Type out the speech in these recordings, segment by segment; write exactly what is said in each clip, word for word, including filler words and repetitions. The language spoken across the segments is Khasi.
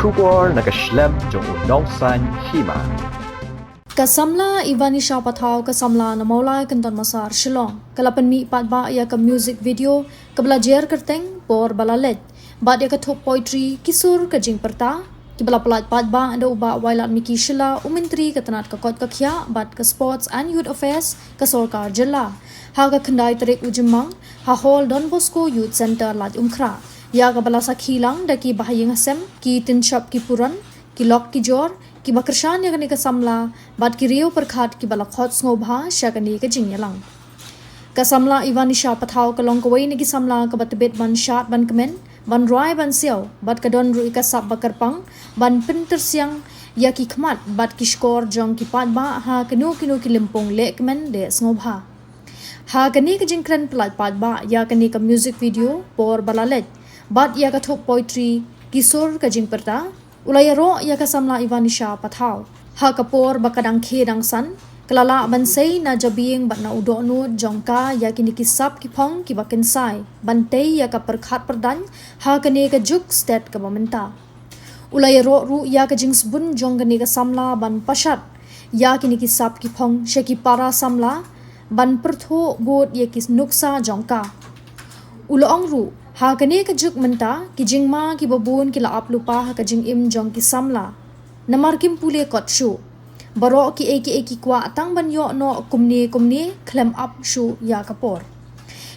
Khubor na ka shlem jong u nongsaiñ hima. Ka samla Ivanisha Pathaw, ka samla na Mawlai Kynton Massar Shillong, ka la pynmih paidbah ïa ka music video kaba la jer kyrteng Por Ba La Leit, bad ïa ka thup poetry Ki Sur Ka Jingpyrta, kiba la pyllait paidbah da u Bah Wailadmiki Shylla, u Myntri ka tnat ka koit ka khiah bad ka Sports and Youth Affairs ka Sorkar Jylla, ha ka khyndai tarik u Jymmang, ha Hall Don Bosco Youth Centre, Laitumkhrah, ïa kaba la sakhi lang da ki bahaïing hasem, ki tynshop ki puron, ki lok ki jor, kiba kyrshan ïa kane ka samla, bad ki riew pyrkhat kiba la khot sngewbha sha kane ka jingïalang. Ka samla Ivanisha Pathaw ka long kawei na ki samla kaba tbit ban shad ban kmen, ban rwai ban siaw, bad ka don ruh ïa ka sap ba kyrpang ban pyntyrsiang ïa ki khmat bad ki shkor jong ki paidbah ha kino kino ki lympung lehkmen leh sngewbha. Ha kane ka jingkren pyllait paidbah ïa kane ka music video Por Ba La Leit, bad ïa ka thup poetry Ki Sur Ka Jingpyrta, u la ïaroh ïa ka samla Ivanisha Pathaw, ha ka por ba ka dang khie dang san, ka la lah ban sei na jabieng bad na u dohnud jong ka ïa kine ki sap ki phong kiba kynsai ban tei ïa ka pyrkhat pyrdaiñ ha kane ka juk stet kaba mynta. U la ïaroh ruh ïa ka jingsbun jong kane ka samla ban pashat ïa kine ki sap ki phong sha ki para samla ban pyrthuh bud ïa ki nuksa jong ka. U la ong ruh, ha kane ka juk mynta, ki jingma kiba bun ki la ap lypa ha ka jingim jong ki samla, namar kim pule kot shuh. Baroh kiei kiei ki kwah tang ban ïoh noh kumne kumne khlem ap shuh ïa ka por.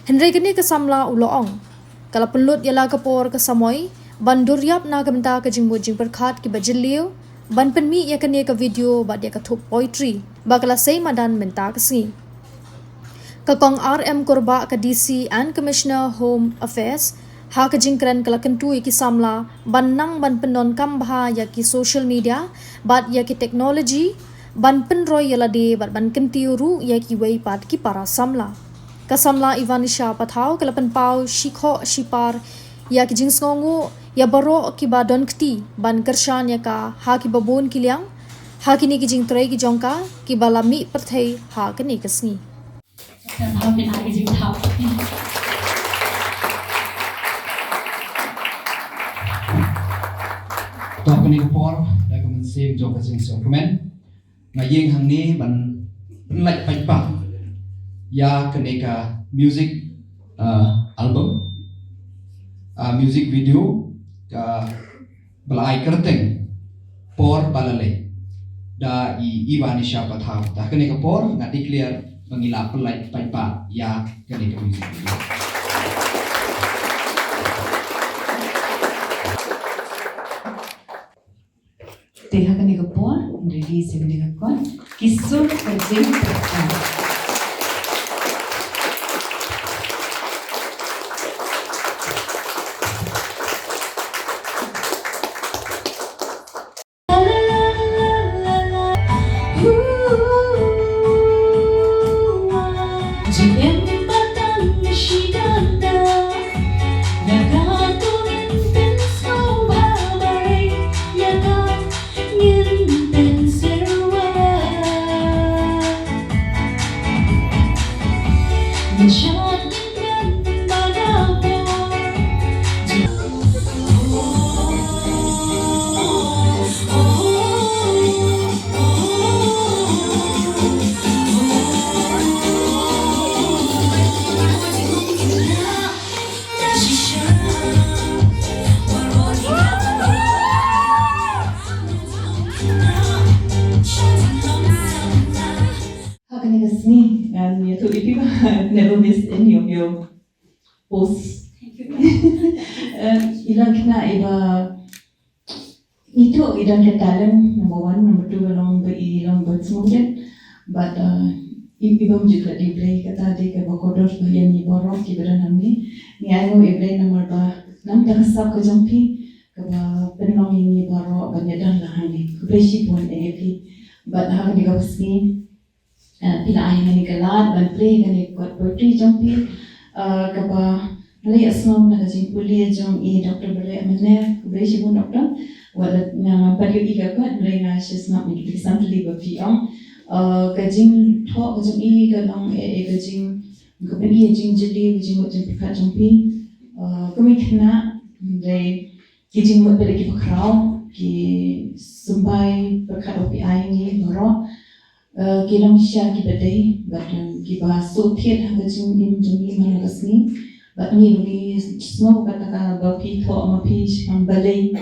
Hynrei kane ka samla, u la ong, ka la pynlut ïa la ka por ka samoi ban dur ïap na ka bynta ka jingmut jingpyrkhat kiba jylliew, ban pynmih ïa kane ka video bad ïa ka thup poetry ba ka la sei madan mynta ka sngi. Ka Kong R M Kurbah, ka D C and Commissioner Home Affairs, ha ka jingkren ka la kyntu ïa ki samla ban nang ban pyndonkam bha ïa ki social media bad ïa ki technology, ban pynroi ïa lade bad ban kyntiew ruh ïa kiwei pat ki para samla. Ka samla Ivanisha Pathaw ka la pynpaw shi khoh shi par ïa ki jingsngewnguh ïa baroh kiba don kti ban kyrshan ïa ka ha kiba bun ki liang, ha kine ki jingtrei ki jong ka kiba la mih pyrthei ha kane ka sngi. Tang kane ka por, da ka mynsiem jong ka jingsngewkmen, nga ïeng hangne ban pynlait paidbah ïa kane ka music, uh, album, uh, music video, ka ba la ai kyrteng Por Ba La Leit da i Ivanisha Pathaw. Da kane ka por nga declare ba ngi la pynlait paidbah ïa kane ka music video. Te ha kane ka por, ready sa kane ka por. Ki sur ka jingpyrta. Ha kane ka sngi, ngan ïathuh ïa phi ba I've never missed any of your posts. Thank you. Eh, i la kynnoh i ba, i tip i don ka talent, number one, number two, ka long ba i long ba sngewbha. But, eh, i, i bym ju klet ïa U Blei, kata dei kaba kordor ba ïa ngi baroh kiba don hangne. Ngi ainguh ïa U Blei namar ba namar ka sap ka jong phi kaba pynlong ïa ngi baroh ban ïadon lang hangne. Khublei shibun ïa phi. But ha kane ka sngi, eh, phi la ai ïa ngi ka lad ban plie ïa kane ka kot poetry jong phi, eh, kaba la ïohsngew na ka jingpule jong i Doctor Bareh Mynner. Khublei shibun Doctor. Wat la nga ngam pat ïohi ïa ka kot, hynrei nga shu sngap ïa ki sam tylli ba phi ong. Eh, ka jingthoh ka jong i ka long, eh, eh, ka jing, ka pyni ïa ka jingjylliew, ka jingmut jingpyrkhat jong phi. Eh, kum i khynnah, hynrei ki jingmut ba la ki bakhraw, Ki symbai pyrkhat ba phi ai ngi baroh, eh, ki long shisha kiba dei bad, eh, kiba sngewthuh ha ka jingim jong ngi man la ka sngi. Bad ngi ruh ngi sngew kata kaba phi thoh ma phi shaphang balei.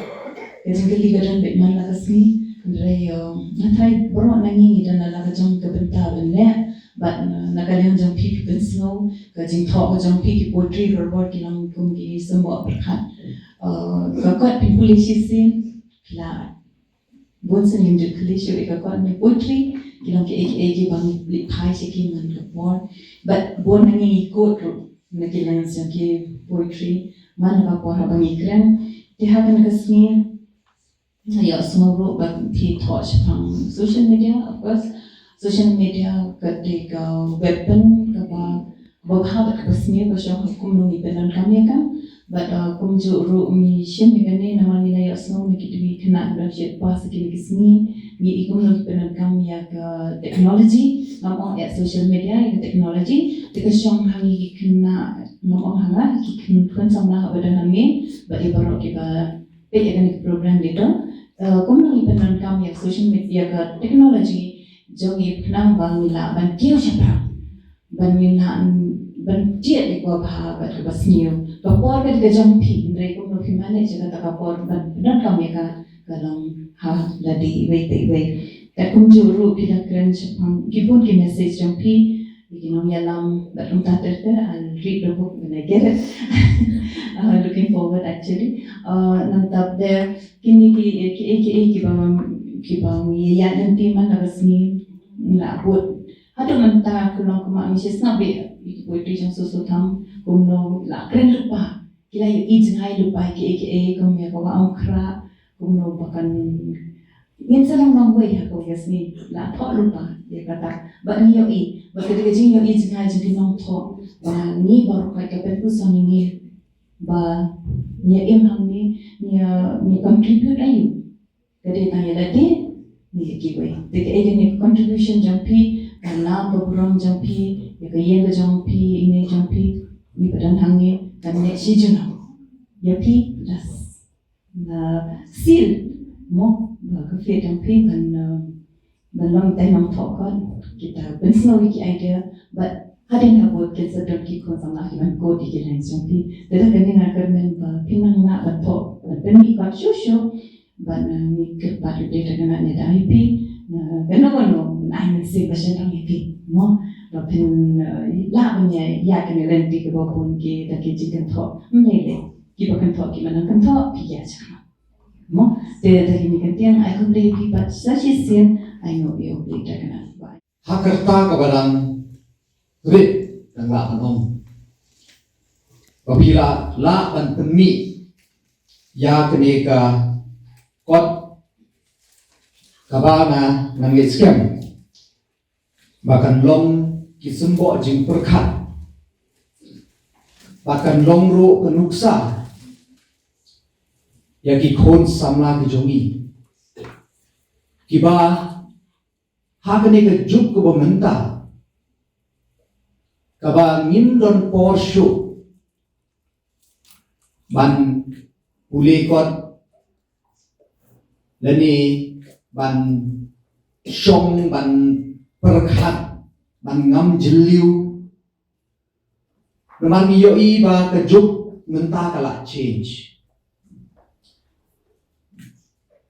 Ka jingkylli ka don beit man la ka sngi. Hynrei, eh, nga tharai baroh na ngi ngi don la ka jong ka bynta ban leh. Bad, eh, na ka liang jong phi phi pynsngew ka jingthoh ka jong phi ki poetry barabor ki long kum ki symbai pyrkhat. Eh, ka kot phi pule shisien la bun sien ngim ju kylli shuh ïa ka kot ne poetry, ki long kiei kiei kiba ngi leit phai sha ki man ka por. Bad bun na ngi ngi quote ruh na ki lines jong ki poetry man ka por haba ngi kren. Te ha kane ka sngi nga ïohsngew ruh ba phi thoh shaphang social media, of course. Social media ka dei ka weapon kaba ba bha bad kaba sniew ba shong ha kumno ngi pyndonkam ïa ka. Bad, uh, kumjuh ruh ngi shim ïa kane namar ngi la ïohsngew na ki dei ki khynnah ki don shit pass ha kine ki sngi. Ngi i kumno ngi pyndonkam ïa ka technology, ngam ong ïa social media, ïa ka technology. Te ka shong ha ngi ki khynnah, ngam ong ha nga, ki khun khun samla ba don ha ngi bad ïa baroh kiba peit ïa kane ka program dei to. Uh, kumno ngi pyndonkam ïa ka social media, ïa ka technology jong ngi khnang ba ngi lah ban kiew shaphrang. Ban ngin lah ban jied ïa kaba bha bad kaba sniew. Ka por ka dei ka jong phi, hynrei kumno phi manage ïa kata ka por ban pyndonkam ïa ka, ka long ha lade iwei pa iwei. Te kumjuh ruh phi la kren shaphang ki bun ki message jong phi ïa ki nongïalam bad kumta ter ter, I'll read the book when I get it. Uh, looking forward actually. Uh, nangta de kine ki, ki, ki, kiba, kiba ngi ïa lynti man la ka sngi la bud. Haduh mynta ka long kumba ngi sngap beit ïa ki poetry jong Soso Tham, kumno la kren lypa. Ki la ïohi jngai lypa kiei kiei kum ïa ka Wah Umkhrah, kumno ba kan ngin sa long nongwei ha kawei ka sngi la thoh lypa ïa kata. Ba ngi ïohi, ba ka dei ka jingïohi jngai jong ki nongthoh ba ngi baroh ka pynpuson ïa ngi ba ngi ïa im hangne, ngi ïa, ngi contribute aïu. Ka dei tang ïa lade ne ïa kiwei. Te kaei kane ka contribution jong phi, ka lam ka burom jong phi ïa ka ïing ka jong phi, ïa ine jong phi, ngi ba don hangne kan leh shi junom ïa phi. Plus na seal mo ba ka faith jong phi ban, uh, ban long tei nongthoh kot. Kita pynsngew ïa ki idea bad hadien ha bud kin sa don ki khun samla ki ban quote ïa ki lines jong phi. Te da kane nga kyrmen ba phin nang lah ban thoh ban pynmih kot shuh shuh. Bad, uh, ngi kyrpad ïa ka dei ta ka nang ïa da ïa phi. Na kano kano nang ai mynsiem ba shen dang ïa phi mo ba phin, uh, lah ban ïa ïa kane lynti kaba bun ki da ki jingkynthoh. Ym lei lei kiba kynthoh kiba nang kynthoh phi ïa sha mo. Te da kine ki kyntien ai khublei ïa phi bad sa shisien ai nguh ïa U Blei da ka nang ba. Ha ka rta kaba dang rit dang lah ban ong ba phi la lah ban pynmih ïa kane ka kot kaba nga nang ngeit skhem ba kan long ki symbai jingpyrkhat, ba kan long ruh ka nuksa ïa ki khun samla ki jong ngi kiba ha kane ka juk kaba mynta kaba ngim don por shuh ban pule kot lane ban shong ban pyrkhat ban ngam jylliew. Namar ngi ïohi ba ka juk mynta ka la change.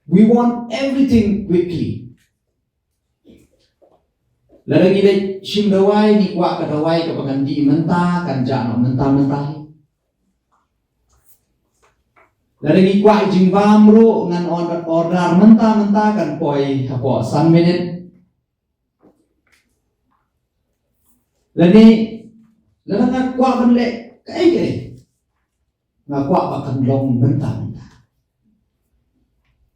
We want everything quickly. Lada ngi leit shim dawai ngi kwah ka dawai kaba kan dih mynta kan jah noh mynta mynta hi. Lada ngi kwah jingbam ruh ngan order, order mynta mynta kan poi hapoh san minit. Lane lada nga kwah ban leh kaei kaei nga kwah ba kan long mynta mynta.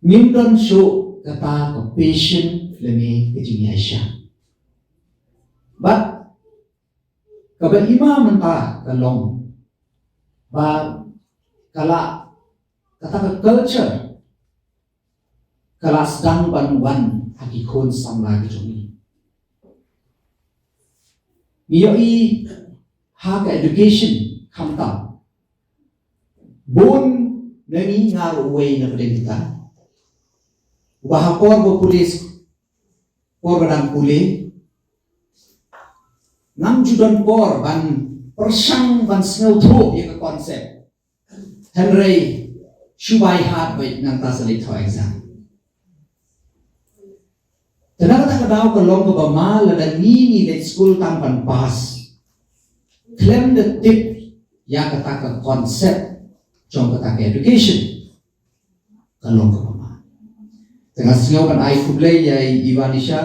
Ngim don shuh kata ka patient lane ka jingïaishah. Bad kaba ima mynta ka long ba ka la kata ka culture ka la sdang ban wan ha ki khun samla ki jong ngi. Ngi ïohi ha ka education khamtam. Bun na ngi nga ruh uwei na pdeng kita. Uba ha por ba pule, por ba dang pule, ngam ju don por ban pyrshang ban sngewthuh ïa ka concept. Hynrei shu bai hat beit nangta sa leit thoh exam. Te na kata ka daw ka long kaba ma lada ngi ngi leit skul tang ban pass khlem da tip ïa kata ka concept jong kata ka education, ka long kaba ma. Te nga sngew ban ai khublei ïa i Vanisha,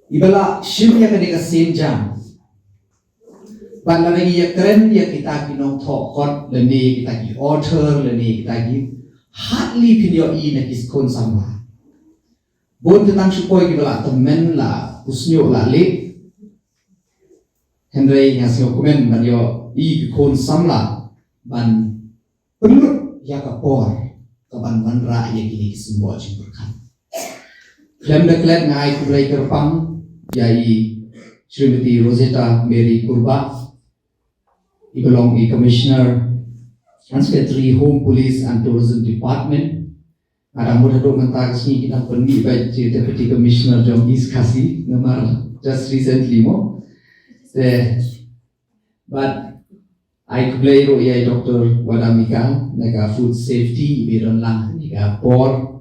iba la shim ïa kane ka sienjam. Bad lada ngi ïakren ïa kita ki nongthoh kot lane kita ki author lane kita ki, hardly phin ïohi na ki khun samla. Bun te tang shu poi kiba la tymmen, la puson, la leh. Hynrei nga sngewkmen ban ïohi ki khun samla ban pynlut ïa ka por ka ban wanrah ïa kine ki symboh jingpyrkhat. Khlem da klet nga ai khublei kyrpang ïa i Srimati Rosetta Mary Kurbah, iba long i Commissioner and Secretary, Home, Police and Tourism Department. Nga dang mut haduh mynta ka sngi ki dang pynmih beit i Deputy Commissioner jong East Khasi, namar just recently mo. Te bad ai khublei ruh ïa i Doctor Wadamika na ka food safety iba don lang ha kane ka por.